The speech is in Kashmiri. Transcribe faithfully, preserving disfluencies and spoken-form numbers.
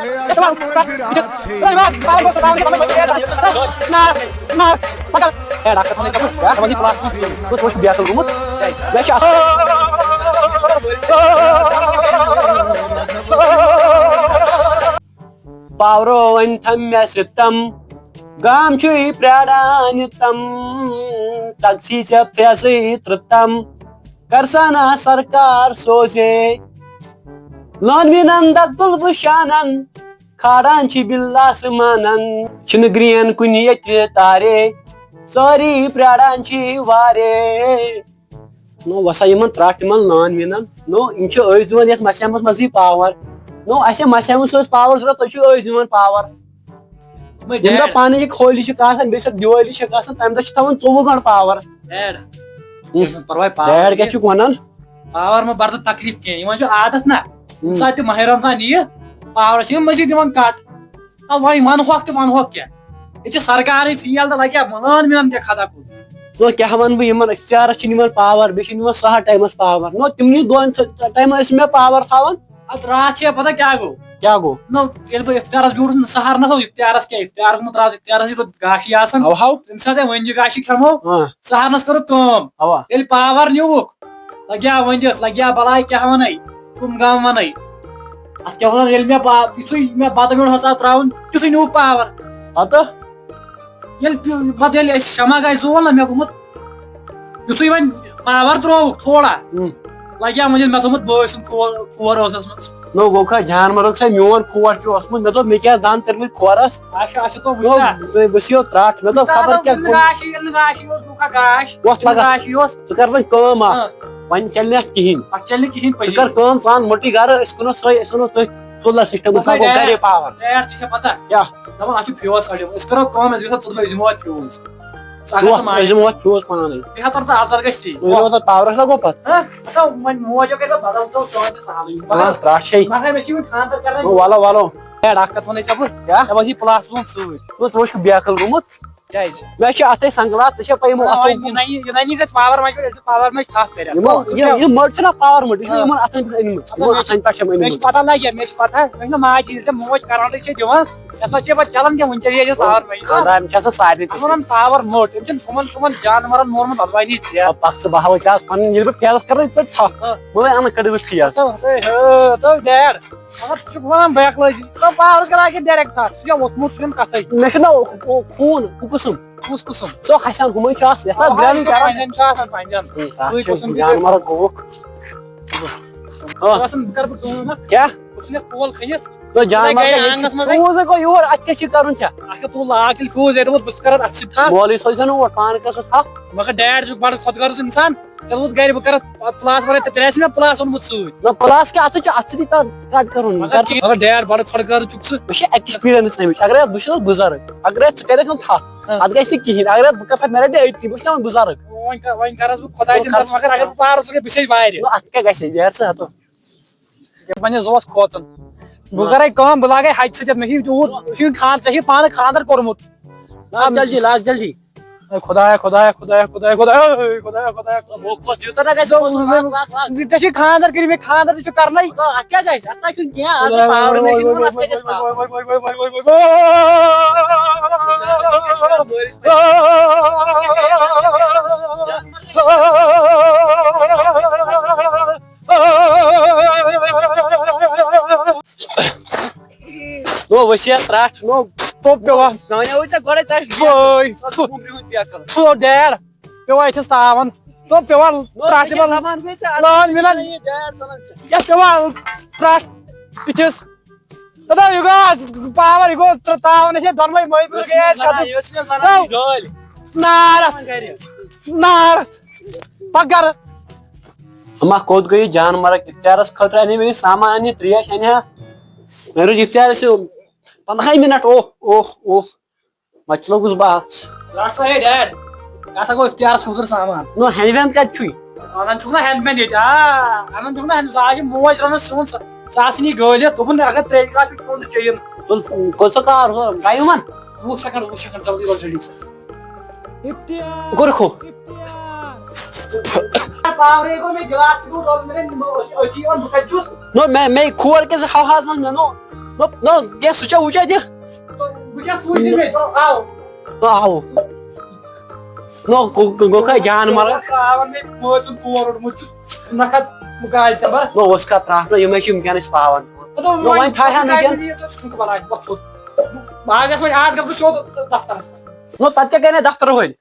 ہے، ڈاکٹر صٲب، وۄنۍ چھُ بیکل گوٚمُت۔ مےٚ چھُ پاورو وۄنۍ تھم مےٚ ستم، گام چھُے پرٛاران یوٚتام، تگسی ژےٚ پھرٛیسٕے ترٛتم، کر سا نا سرکار سوزے۔ لٲنوِنن دکدُل بہٕ شانن، کھاران چھِ بِلاسہٕ مانن۔ چھِنہٕ گرٛین کُنہِ ییٚتہِ تارے، سٲری پرٛاران چھِ وارے۔ نو وسا یِمن ترٛٹھ، یِمن لٲنوِنن۔ نو یِم چھِ أسۍ دِوان یتھ مسیمس منٛزٕے پاور۔ نو اسہِ مسیمس اوس پاور ضروٗرت، تُہۍ چھِو أسۍ دِوان پاور۔ یِم دۄہ پانہٕ یہِ ہولی چھِ آسان، بیٚیہِ چھِ دیوالی چھِ آسان، تمہِ دۄہ چھِ تھاوان ژوٚوُہ گٲنٛٹہٕ پاور۔ ڈیڈ، ہم۔ کینٛہہ چھُنہٕ پرواے، پاور ڈیڈ کیٛاہ چھُکھ ونان؟ پاور مہ بر ژٕ تکلیف کینٛہہ، یِمن چھُ عادت نا، ہم۔ ییٚمہِ ساتہٕ تہِ ماہِ رمضان یِیہِ، پاورس چھِ یِم مٔزیٖد دِوان کٹ۔ آ، وۄنۍ ونہوکھ تہٕ ونہوکھ کیٛاہ؟ ییٚتہِ چھِ سرکارٕے فیل تہٕ لگہِ ہا ملان مِلان کیٛاہ خدا کوٚر۔ نو کیٛاہ ونہٕ بہٕ یِمن، اختیارس چھِنہٕ یِوان پاور، بیٚیہِ چھِنہٕ یِوان سہل ٹایمس پاور۔ نو تِمنٕے دۄن ٹایمن ٲسۍ مےٚ پاور تھاوان۔ اتھ راتھ چھےٚ پتہ کیٛاہ گوٚو؟ کیٛاہ گوٚو؟ نو، ییٚلہِ بہٕ افتارس بیوٗٹھُس نہٕ سحر نہ تھوٚو، افتارس کیٛاہ، افتار گوٚمُت راتھ، افتارس یوٗتاہ گاشی آسان۔ اَوٕ ہاو۔ تَمہِ ساتہٕ وۄنۍ یہِ گاشی کھٮ۪مو، ہاں۔ سحرنس کٔرٕکھ کٲم۔ اَوا۔ ییٚلہِ پاور نیوٗکھ، لگیا ؤنِتھ، لگیا بلاے کیٛاہ وَنَے، کُم غم وَنَے۔ اَتھ کیٛاہ وَنان، ییٚلہِ مےٚ با-، یُتھُے مےٚ بَتہٕ میوٚن ہَسا ترٛاوُن، تِتھُے نیوٗکھ پاور۔ ہَتہٕ؟ ییٚلہِ پِ-، پَتہٕ ییٚلہِ أسۍ شمع گژھِ زول نہ، مےٚ گوٚمُت، یُتھُے وۄنۍ پاور ترٛووُکھ تھوڑا، ہُم۔ لگیا مےٚ دیُت، مےٚ تھوٚمُت بٲے سُنٛد کھور، کھور اوس اوسمُت۔ نو گوٚو کھا جانورُک سا میون کھور چھُ اوسمُت، مےٚ دوٚپ مےٚ کیٛاہ دَنٛد کٔرمٕتۍ کھورَس؟ اچھا، اچھا، تو نو وٕچھتا۔ تُہۍ بٔسِو ترٛٹھ، مےٚ دوٚپ وٕچھتا خبر تو کیٛاہ ییٚلہِ کُن۔ گاشہِ، ییٚلہِ گاشہِ اوس، گوٚو کھا گاش؟ وۄتھ ییٚلہِ لگس۔ گاشہِ اوس۔ ژٕ کر وۄنۍ کٲم اَکھ، ہاں۔ وۄنۍ چلہِ نہٕ اَتھ کِہیٖنۍ۔ اَتھ چلہِ نہٕ کِہیٖنۍ ژٕ پٔزی۔ کر کٲم، ژٕ اَن مٔٹی گرٕ، أسۍ کٕنو سۄے، أسۍ اَنو تٔتھۍ سولر سسٹم، اَتھ گوٚو گرے پاور۔ ڈیڈ، ژےٚ چھےٚ پتہ؟ کیٛاہ؟ دَپان اَتھ چھُ فیوز سڑیومُت، أسۍ کَرو کٲم، أسۍ گژھو ژٕ دۄہے، أسۍ دِمو اَتھ فیوز۔ ژٕ اَتھ گژھ وۄتھ، ماے۔ أسۍ دِمو اَتھ فیوز پانے۔ بیٚیہِ ہا تَرِ ژٕ اَفضل گژھِ تی۔ وۄنۍ ووت اَتھ پاورَس لَگو پَتہٕ۔ ہہ؟ اَتھ ہا وۄنۍ موجو کَرِ مےٚ بدل ژوٚٹ، ژوٚٹ چھِ سہلٕے۔ ہاں، مگر، ترٛٹھ چھے۔ مگر مےٚ چھِ وٕنہِ خانٛدر کَرنَے۔ وَلہٕ، وَلہٕ۔ ہے، اَکھ کَتھ وَنَے ژےٚ بہٕ۔ کیٛاہ؟ ژےٚ وَنہِ پٕلَس ووٚن سۭتۍ۔ نہ، ژٕ وٕچھ بیکٕل گوٚمُت۔ کیٛازِ؟ مےٚ چھِ اَتھَے سنگلاس، ژےٚ چھےٚ پَے یِمو نہ، اَتھو وۄنۍ یہِ نَنہِ، یہِ نَنہِ گژھِ پاور مَنٛجہِ، ییٚلہِ ژٕ پاور مَنٛجہِ تھپھ کَرِ اَتھ۔ یِمو، یہِ، یہِ مٔٹ چھِنہ پاور مٔٹ، یہِ چھِنہ ہاں۔ یِمَن اَتھَن پٮ۪ٹھ أنۍمٕژ، اَتھ یِمَن مےٚ چھِ، اَتھَن پٮ۪ٹھ چھَم مےٚ چھِ أنۍمٕژ۔ پَتہ لَگہِ، مےٚ چھِ پَتہ، مےٚ چھِنہ ماجہِ ییٚلہِ ژےٚ موج کَران چھِ دِوان، ژےٚ سۭتۍ چھِ پَتہٕ چَلان کینٛہہ، وٕنہِ کیٛاہ یہِ چھِ پاور مَنٛجہِ۔ خانٛدار، یِم چھِ آسان سارنٕے اَتھ تِژھٕے۔ وَنان پاور مٔٹ، یِم چھِنہٕ ہُمَن، ہُمَن جانوَرَن مورمُت اَلوانی ژےٚ۔ آ، پَکھ ژٕ، بہٕ ہاوَے ژےٚ آز پَنٕنۍ، ییٚلہِ بہٕ فیرَس کَرٕ یِتھ پٲٹھۍ تھَپھ، ہاں۔ بہٕ ہے اَنہٕ کٔڑِتھ فیٖس۔ تو، ہے، ہے، تو ڈیڈ۔ مگر ژٕ چھُکھ وَنان بیکلٲزی۔ تو پاورَس کَران کہِ ڈایریکٹ تھَپھ۔ ژٕ چھُکھ ووٚتھمُت، ژٕ چھُکھ کَتھَے۔ مےٚ چھُنہ ہُہ، ہُہ خوٗن، ہُہ قٕسٕم۔ کُس قٕسٕم؟ ژٕ حسن ہُمَے چھُ آسان، یَتھ آ، نا گرٛینٕے یہِ چھُ کران۔ پنٛجن، چھُ آسان پنٛجن۔ ہُم، تَتھ سُے چھُ قٕسٕم تہِ جانوَر چھُ۔ گوٚوُکھ۔ آ۔ ژٕ آسان، بہٕ کَرٕ بہٕ کٲم اَکھ۔ کیٛاہ؟ بہٕ ژھٕنَکھ پول کھٔنِتھ۔ نہ، جانوَر گرِ کیٛاہ ییٚتہِ آنٛگنَس منٛز چھُ؟ اَسہِ۔ فیوٗز ہے گوٚو یور، اَتہِ کیٛاہ چھُے کَرُن ژےٚ؟ اَکھ ہا تُل لاگ تیٚلہِ فیوٗز، ییٚتہِ ووت بہٕ ژٕ کَرَتھ اَتھ سۭتۍ تھَپھ۔ مولوی صٲب چھُنہٕ اور، پانہٕ کَر سُہ تھَپھ۔ مگر ڈیڈ چھُ بَڑٕ خۄد غرض اِنسان۔ ژےٚ ووٚنُتھ گرِ بہٕ کرٕ پٕلاس وَرٲے، تہٕ تیٚلہِ آسہِ مےٚ پٕلاس اوٚنمُت سۭتۍ۔ نہ، پٕلاس کیٛاہ، اَتھ چھُ، اَتھ چھُ تَتھ کَٹ کَرُن۔ مگر کَر ژٕ، مگر ڈیڈ بَڑٕ کھۄڈٕ کَرٕ چھُکھ ژٕ۔ مےٚ چھِ ایکٕسپیٖریَنٕس اَمِچ۔ اَگرے اَتھ، بہٕ چھُس بُزرٕگ، اَگرے ژٕ کَرَکھ نہٕ تھَپھ، ہاں۔ اَتھ گژھِ نہٕ کِہیٖنۍ۔ اَگرے بہٕ کَرٕ تھَپھ، مےٚ رَٹہِ أتی، بہٕ چھُس نہٕ وۄنۍ بُزرٕگ۔ وۄنۍ کَر، وۄنۍ کَر حظ بہٕ خۄداے سٕنٛدِ خرچہٕ۔ قسم، اگر بہٕ پارَس سۭتۍ، بہٕ چھَس واریاہ۔ نہ، اَتھ کیٛاہ گژھِ، یارٕ ژٕ ہَتو۔ یہِ وَنہِ زوس کھوژُن۔ بہٕ ہاں۔ کَرَے کٲم، بہٕ لاگَے ہَچہِ سۭتۍ، مےٚ چھُ یوٗت، یہِ چھُ خان-، ژےٚ چھُے پانہٕ خانٛدر کوٚرمُت۔ لاگ جلدی، لاگ جلدی۔ اے خدایا، خدایا، خدایا، خدایا، خدایا، اے خدایا، خدایا۔ موقعس دیُت نہ گژھِ، لاگ، لاگ، لاگ۔ ژےٚ چھُے خانٛدر کٔرِتھ، مےٚ خانٛدر تہِ چھُ کرنَے۔ لاگ، اَتھ کیٛاہ گژھِ؟ اَتھ نہ چھُنہٕ کینٛہہ، اَتھ ہے پاورٕ مےٚ چھُنہٕ ووٚن، اَتھ کیٛاہ گژھِ پاور؟ نو وسیع ترٛٹھ، نو۔ تو پیوان۔ نو، نو، ژےٚ گۄڈے ترٛٹھ۔ وٲے۔ ژٕ چھُکھ وُمبرِ ہُنٛد بیکل۔ تو ڈیڈ۔ پیوان أتھِس تاوان۔ تو پیوان نو، ترٛٹھ ژےٚ کیٛاہ دِوان۔ زبان گٔے ژےٚ؟ لٲن مِلان۔ یہِ ڈیڈ ژلان ژےٚ۔ یَتھ پیوان ترٛٹھ أتھِس۔ دَپان یہِ گوٚو آز پاور، یہِ گوٚو ترٛ-، تاوان أسۍ یہِ دۄنوَے مٔنٛزۍ یہِ ٲس مےٚ یہِ زنان، گوٚو۔ یہِ ٲس مےٚ زنان، یہِ ڈٲلۍ۔ نار اَتھ۔ گرِ۔ نار اَتھ۔ پَکھ گرٕ۔ اما کوٚت گٔے یہِ جان مرگ؟ افتارس خٲطرٕ اَنے مےٚ یہِ سامان، اَنے ترٛیش، اَنے ہا۔ مےٚ روٚٹ افتارس یہِ پنٛدہَے مِنٹ۔ اوہ، اوہ، اوہ۔ وۄنۍ لوٚگُس بہٕ اَتھ۔ رَٹ سا ہے ڈیڈ۔ یہِ ہسا گوٚو افتارس خٲطرٕ سامان۔ نو، ہینڈ وینڈ کَتہِ چھُے؟ اَنان چھُکھ نا ہینڈ وینڈ ییٚتہِ؟ آ، اَنان چھُکھ نا ہینڈ، سُہ آسہِ موج رَنان سیُن، سُہ، سُہ آسہِ نہٕ یہِ گٲلِتھ۔ دوٚپُن اگر ترٛیش گلاس چھُ چیوٚن تہٕ چیٚیِن۔ تُل، کوٚت سا کار ہُہ؟ کَیہِ یِمَن؟ وُہ سیکنڈ، وُہ سیکنڈ، جلدی وَل جلدی سا۔ افتیار۔ گُرکھو۔ افتیار۔ پاورے گوٚو، مےٚ گلاس تہِ گوٚو، دوٚپُس مےٚ، أتی یِوان، بہٕ کَتہِ چھُس؟ نو، مےٚ، مےٚ کھور کِس ہواہَس منٛز، مےٚ نو۔ نو، نو، کیٛاہ سُہ چھا وٕچھا دِ؟ بہٕ کیٛاہ سوٗزِ مےٚ؟ آو۔ نو، آو۔ نو، گو-، گو-، گوٚو کھا جان مَران؟ ترٛاوان مےٚ مٲژ ہُنٛد پور روٚٹمُت چھُ۔ نہ کھا بہٕ گاش تہِ بَرٕ۔ نو، اوس کھا ترٛٹھ، نو، یِمَے چھِ وٕنکیٚنَس پاوان۔ مطلب، نو، وۄنۍ تھایہِ ہا نہٕ وٕنکیٚن۔ ژٕ کَلان وۄتھ تھوٚد۔ بہٕ آس گژھٕ وۄنۍ، آز گژھٕ بہٕ سیوٚد دفترَس پٮ۪ٹھ۔ نو، تَتہِ کیٛاہ کَرِ دفتر وٲلۍ؟